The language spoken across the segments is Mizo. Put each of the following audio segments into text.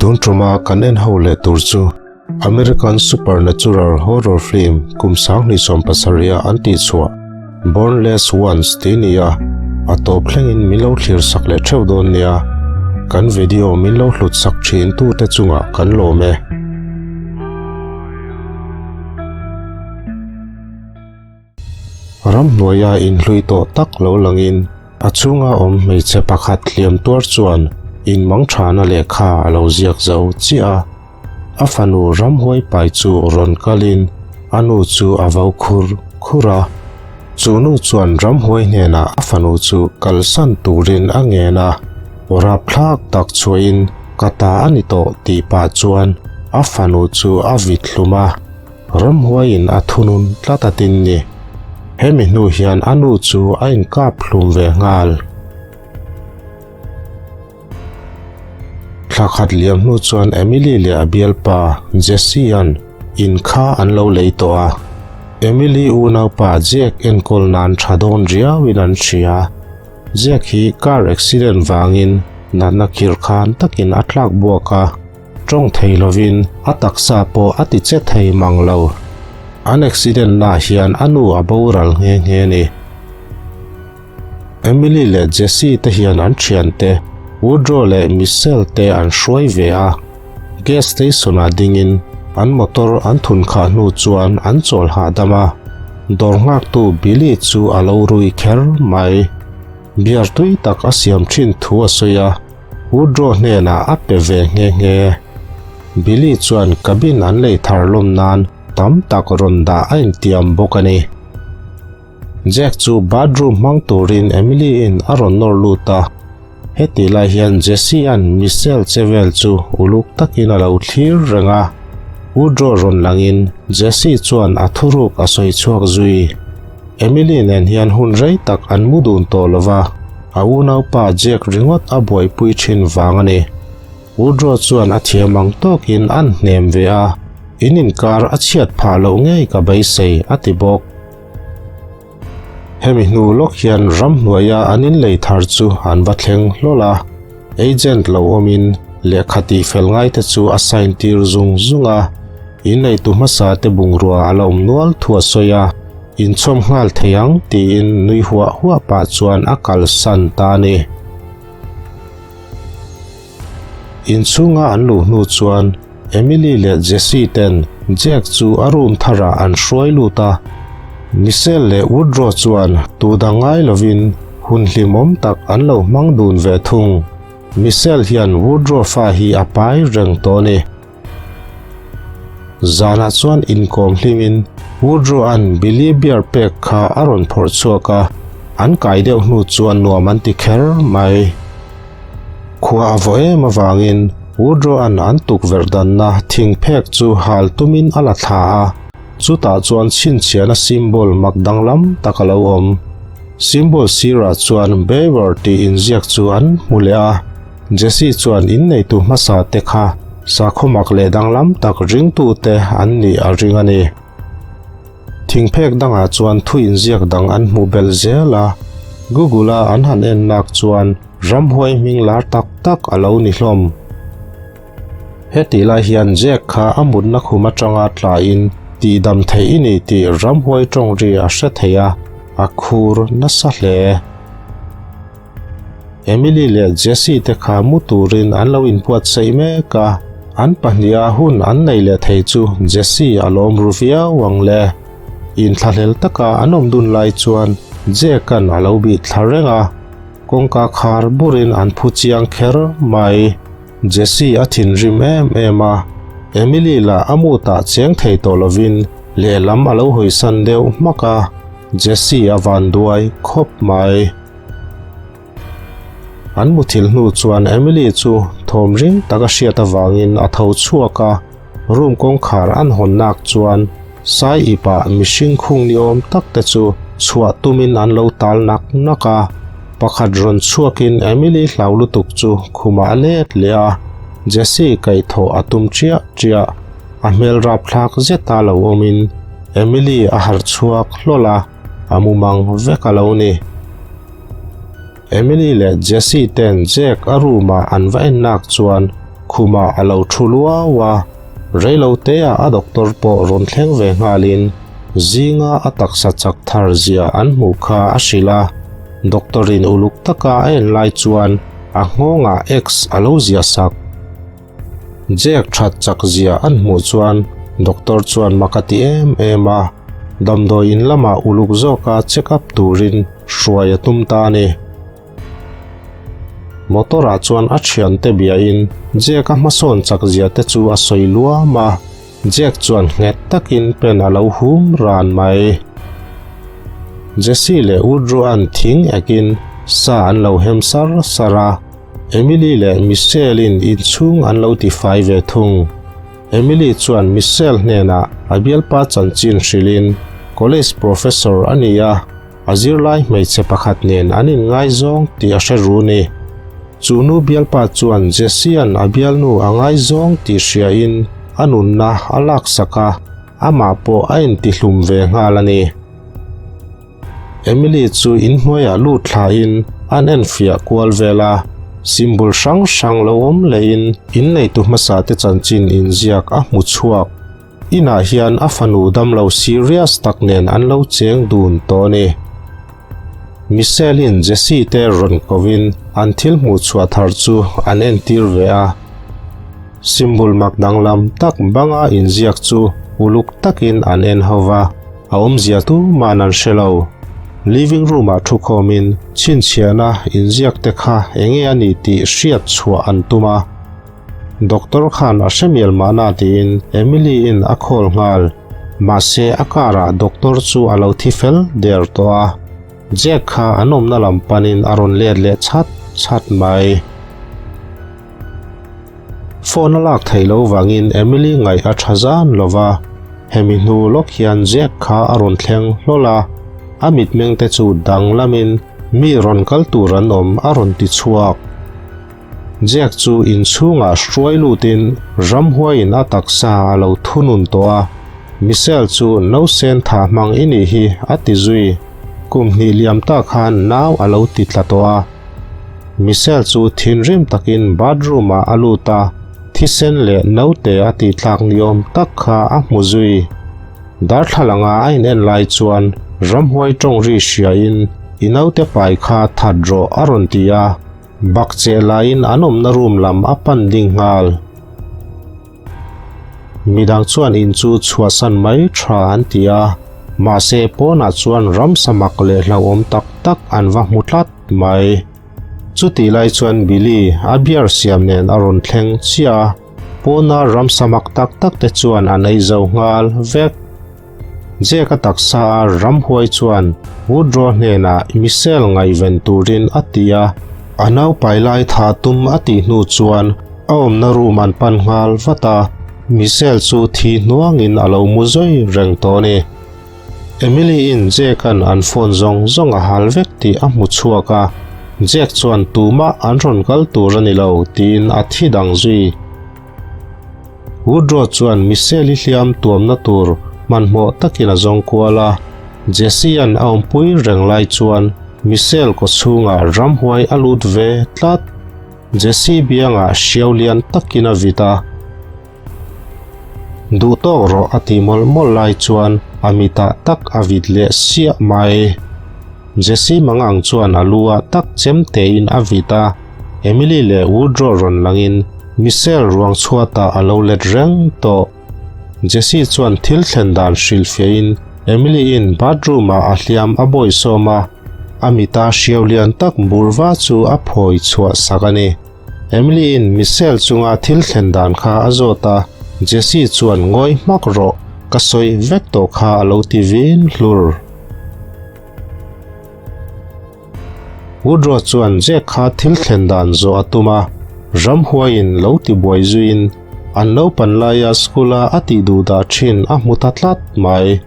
Tun tuma kan en ho leh tur chu American supernatural horror film kum 2017 a an tihchhuah Bornless Ones tih ni a, a tawp thlengin min lo thlir sak leh theuh dawn nia. Kan video min lo hlut sak thin tute chungah kan lawm e. Ramhnuaia inhlui tawh tak lo langin a chhunga awm hmeichhe pakhat hliam tuar chuan inmangthana lehkha a lo ziak zo chiah a. A fanu ramhuai pai chu rawn kalin a nu chu a vo khur khur a. Chu nu chuan ramhuai hnenah a fanu chu kalsan turin a ngen a, rapthlak tak chhuahin ka ta a ni tawh tih pah chuan a fanu chu a vit hlum a. Ramhuaiin a thunun tlat a tin ni. Hemi hnu hian a nu chu a inkap hlum ve nghal. Thla khat liam hnu chuan Emily leh a bialpa Jesse-a'n in kha an lo lei tawh a. Emily unaupa Jack enkawl nan tha dawn riauin an hria. Jack hi car accident vangin natna khirh khan takin a tlak buak a. Tawng thei lovin a taksa pawh a ti che thei mang lo. An accident nah hian a nu a boral nghe nghe a ni. Emily leh Jesse te hian an thiante Woodrow leh Michelle te an hruai ve a. Gas station ah dingin an motor an thun khah hnu chuan an chawl hahdam a. Dawr nghaktu Billy chu a lo rui kher mai. Beer tui tak a siam thin thu a sawi a. Woodrow hnenah a pe ve nghe nghe. Billy chuan cabin an lei thar lawm nan tam tak rawn dah a intiam bawk a ni. Jack chu bathroom hmang turin Emily-in a rawn nawr lut a. Hetih lai hian Jesse-a'n Michelle che vel chu uluk takin a lo thlir reng a. Woodrow rawn langin Jesse chuan a thuruk a sawi chhuak zui. Emily nen hian hun rei tak an mu dun tawh lo va, a unaupa Jack ringawt a buaipui thin vang a ni. Woodrow chuan a thiam ang tawkin an hnem ve a, in inkar a chhiat phah loh ngei ka beisei, a ti bawk. Hemi hnu lawk hian ramhnuaia an inlei thar chu an va thleng hlawl a, agent lo awmin lehkha tihfel ngaite chu a sign tir zung zung a, inneitu hmasa te bungrua a la awm nual thu a sawi a, inchhawm nghal thei ang tiin nui huah huah pah chuan a kalsan ta a ni. Inchhunga an luh hnu chuan Emily leh Jesse ten Jack chu a room tharah an hruai lut a. Michelle leh Woodrow chuan tu dang ngai lovin hun hlimawm tak an lo hmang dun ve thung. Michelle hian Woodrow fa hi a pai reng tawh a ni. Zanah chuan inkawm hlimin Woodrow-a'n Billy beer pek kha a rawn phawrh chhuak a, an kai deuh hnu chuan nuam an ti kher mai. Khua a vaw em avangin Woodrow-a'n an tukverh danna thing phek chu hal tumin a la thla a, chutah chuan chhinchhiahna symbol mak danglam tak a lo awm. Symbol sirah chuan Beaver tih inziak chu an hmu leh a. Jesse chuan inneitu hmasa te kha sakhaw mak leh danglam tak ringtute an nih a ring a ni. Thingphek dangah chuan thu inziak dang an hmuh belh zel a, Google-a an han en nak chuan ramhuai hming lar tak tak a lo ni hlawm. Hetih lai hian Jack kha a mutna khum atanga tlain tihdam theih i ni tih ramhuai tawng ri a hre thei a, a khur nasa hle. Emily leh Jesse te kha mu turin an lo inbuatsaih mek a, an pahniha hun an nei leh thei chu Jesse a lawm ru viau ang le. Inthlahlel taka an awm dun lai chuan Jack-a'n a lo bih thla reng a, kawngka khar burin an phu chiang kher mai. Jesse a thinrim em em a, Emily lah a mutah cheng thei tawh lovin lehlam a lo hawisan deuh hmak a, Jesse a vanduai khawp mai. An muthilh hnu chuan Emily chu thawm ring tak a hriat avangin a tho chhuak a, room kawngkhar an hawn nak chuan sai ipah mihring khung ni awm tak te chu chhuah tumin an lo tal nak nak a. Pakhat rawn chhuakin Emily hlau lutuk chu khumah a let leh a, Jesse kaihthawh a tum chiah chiah. A hmel rapthlak zeta lo awmin Emily a harh chhuak hlawl a. A mumang vek a lo ni. Emily leh Jesse ten Jack a room ah an va en nak chuan Khumah a lo thu luau a, reiloteah a doctor pawh rawn thleng ve nghalin zinga a taksa chak thar zia an hmuh kha a hrilh a. Doctor in uluk taka a en lai chuan a nghawngah X a lo ziah sak. Jack that chak zia an hmuh chuan doctor chuan mak a ti em em a, damdawi in lamah uluk zawka check up turin hruai a tum ta a ni. Motor ah chuan a thiante biain Jack a hmasawn chak zia te chu a sawi luam a, Jack chuan nghet takin pen a lo hum ran mai. Jesse leh Woodrow-a'n thing ekin sa an lo hem sar sar a, Emily leh Michelle-in inchhung an lo tifai ve thung. Emily chuan Michelle hnenah a bialpa chanchin hrilhin college professor a ni a, A zirlai hmeichhe pakhat nen an inngaizawng tih a hre ru ni. Chu nu bialpa chuan Jesse-a'n a bialnu a ngaizawng tih hriain a nunna a laksak a, amah pawh a intihlum ve nghal a ni. Emily chu inhnuaiah lut thlain an enfiah kual vel a, symbol hrang hrang lo awm lehin inneitu hmasate chanchin inziak a hmu chhuak. Inah hian a fanu damlo serious tak nen an lo cheng dun tawh a ni. Michelle-in Jesse te rawn kovin an thil hmuh chhuah thar chu an entir ve a. Symbol mak danglam tak banga inziak chu uluk takin an en ho va, a awmzia tuman an hre lo. Living room-ah thukhawmin chhinchhiahna inziak te kha enge a ni tih hriat chhuah an tum a. Doctor khan a hre mial mahna tiin Emily-in a call nghal. Mahse a car ah doctor chu a lo thi fel der tawh a. Jack kha an awmna lam panin a rawn let leh chat chat mai. Phone a lak theih loh vangin Emily ngaih a tha zan lo va. Hemi hnu lawk hian Jack kha a rawn thleng hlawl a. A mitmeng te chu danglamin mi rawn kal tur an awm a rawn ti chhuak. Jack chu inchhungah hruai lutin ramhuaiin a taksa a lo thunun tawh a, Michelle chu nausen tha hmang i nih hi a ti zui. Kum hnih liam ta khan nau a lo ti tla tawh a. Michelle chu thinrim takin bathroom ah a lut a, thisen leh naute a tih tlak ni awm tak kha a hmu zui. Darthlalanga a inen lai chuan ramhuai tawng ri hriain i naute pai kha that rawh a rawn ti a. Bak che laiin an awmna room lam a pan ding nghal. Midang chuan in chu chhuahsan mai tha an ti a, mahse pawnah chuan ramsa mak leh hlauhawm tak tak an va hmu tlat mai. Chutih lai chuan Billy a beer siam nen a rawn thleng chiah a, pawna ramsa mak tak tak te chuan an ei zo nghal vek. Jack a taksa a ramhuai chuan Woodrow hnenah Michelle ngaihven turin a ti a, a naupai lai tha tum a tih hnu chuan a awmna room an pan nghal vat a, Michelle chu thi hnuangin a lo mu zawi reng tawh a ni. Emily-in Jack-a'n an phone zawng zawng a hal vek tih a hmu chhuak a, Jack chuan tumah an rawn kal tur a ni lo tiin a thi dang zui. Woodrow chuan Michelle-i hliam tuamna tur hmanhmawh takin a zawng kual a. Jesse-a'n a awmpui reng lai chuan Michelle kawchhungah ramhuai a lut ve tlat. Jesse biangah hriau lian takin a vit a. Duh tawk rawh a ti mawlh mawlh lai chuan a mitah tak a vit leh siah mai. Jesse mangang chuan a lu ah tak chem tein a vit a, Emily leh Woodrow rawn langin Michelle ruang chhuatah a lo let reng tawh. Jesse chuan thil thlen dan hrilhfiahin Emily-in bathroom ah a hliam a bawihsawm a, a mita hriau lian tak bur va chu a phawi chhuah sak a ni. Emily-in Michelle chunga thil thlen dan kha a zawt a, Jesse chuan ngawi hmak rawh, ka sawi vek tawh kha a lo ti vin hlur. Woodrow chuan Jack kha thil thlen dan zawh a tum a, ramhuaiin lo tibuai zuiin an naupan laia school-a a tih duh dah thin a hmu ta tlat mai.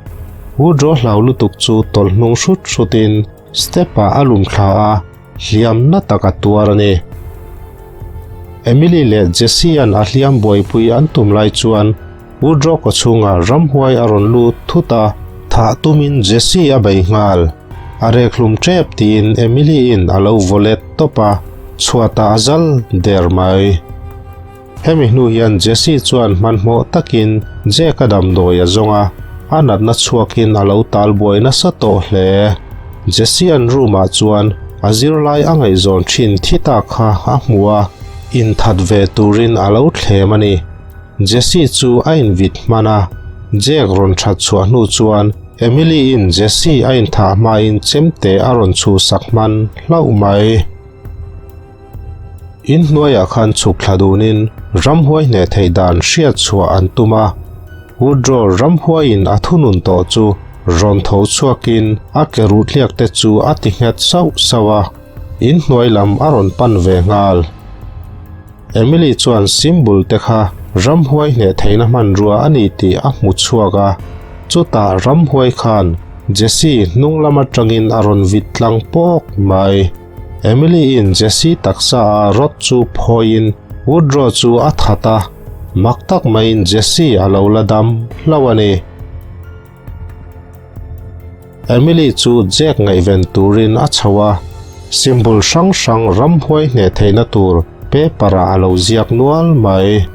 Woodrow hlau lutuk chu tawlh hnung hrut hrutin step-ah a lum thla a, hliam na tak a tuar a ni. Emily leh Jesse-a'n a hliam buaipui an tum lai chuan Woodrow kawchhungah ramhuai a rawn lut thut a, thah tumin Jesse a bei nghal. A rek hlum tep tiin Emily-in a lo vaw let tawp a, chhuatah a zal der mai. Hemi hnu hian Jesse chuan hmanhmawh takin Jake-a damdawi a zawng a, a natna chhuakin a lo talbuai nasa tawh hle. Jesse-a'n room-ah chuan a zirlai a ngaihzawn thin thi ta kha a hmu a, inthat ve turin a lo thlem a ni. Jesse chu a invit hman a, Jake rawn that chhuah hnu chuan Emily-in Jesse a inthah hmain chemte a rawn chhuhsak hman hlauh mai. In hnuaiah khan chhuk thla dunin ramhuai hneh theih dan hriat chhuah an tum a. Woodrow ramhuaiin a thunun tawh chu rawn tho chhuakin a ke ruh tliak te chu a ti nghet sauh sauh a, in hnuai lam a rawn pan ve nghal. Emily chuan symbol te kha ramhuai hneh theihna hmanrua a ni tih a hmu chhuak a, chutah ramhuai khan Jesse hnung lam atangin a rawn vit tlang pawk mai. Emily-in Jesse taksa a rod chu phawiin Woodrow chu a that a, mak tak maiin Jesse a lo la dam hlauh a ni. Emily chu Jack ngaihven turin a chho a, symbol hrang hrang ramhuai hneh theihna tur paper-ah a lo ziak nual mai.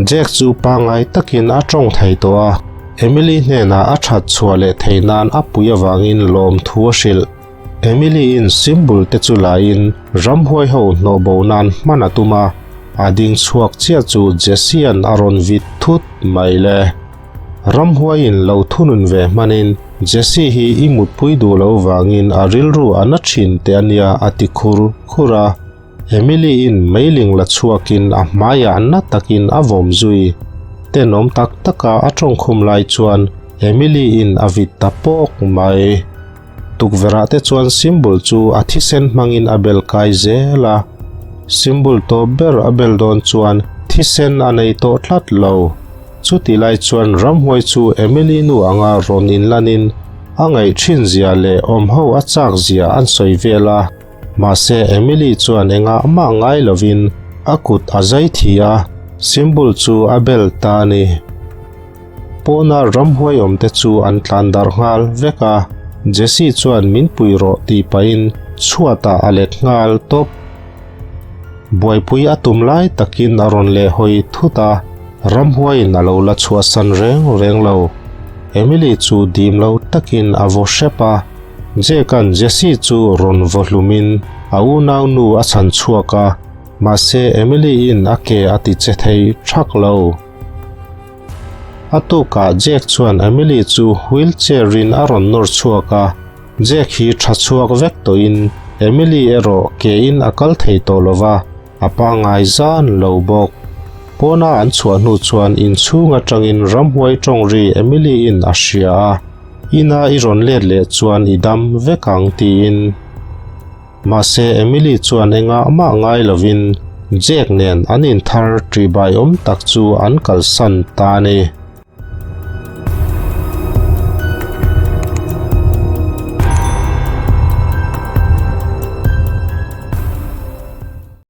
Jack chu pangngai takin a tawng thei tawh a, Emily hnenah a that chhuah leh theih nan a pui avangin lawmthu a hrilh. Emily-in symbol te chu laiin ramhuai ho hnawh bo nan hman a tum a, a ding chhuak chiah chu Jesse-a'n a rawn vit thut mai le. Ramhuaiin lo thunun ve hmanin Jesse hi i mutpui duh lo vangin a rilru a na thin teh a nia a ti khur khur a. Emily-in meiling la chhuakin a hmaiah na takin a vawm zui. Tenawm tak taka a tawngkhum lai chuan Emily-in a vit ta pawk mai. Tukverhah te chuan symbol chu a thisen hmangin a bel kai zel a, symbol tawp ber a bel dawn chuan thisen a nei tawh tlat lo. Chutih lai chuan ramhuai chu Emily nu anga rawn inlanin a ngaih thin zia leh awmho a chak zia an sawi vel a, mahse Emily chuan engah mah ngai lovin a kut a zai thi a, symbol chu a bel ta a ni. Pawna ramhuai awmte chu an tlan darh nghal vek a, Jesse chuan min pui rawh tih pahin chhuatah a let nghal tawp. Buaipui a tum lai takin a rawn leh hawi thut a, ramhuaiin a lo la chhuahsan reng reng lo. Emily chu dim lo takin a vaw hrep a, Jake-a'n Jesse chu rawn vaw hlumin a unaunu a chhan chhuak a, mahse Emily-in a ke a ti che thei thak lo. A tukah Jack chuan Emily chu wheelchair in a rawn nawr chhuak a, Jack hi tha chhuak vek tawhin Emily erawh ke in a kal thei tawh lo va, a pangngai zan lo bawk. Pawna an chhuah hnu chuan inchhung atangin ramhuai tawng ri Emily in a hria a, Ina i rawn let leh chuan i dam vek ang tiin. Mahse Emily chuan engah mah ngai lovin Jake nen an inthar ṭihbaiawm tak chu an kalsan ta a ni.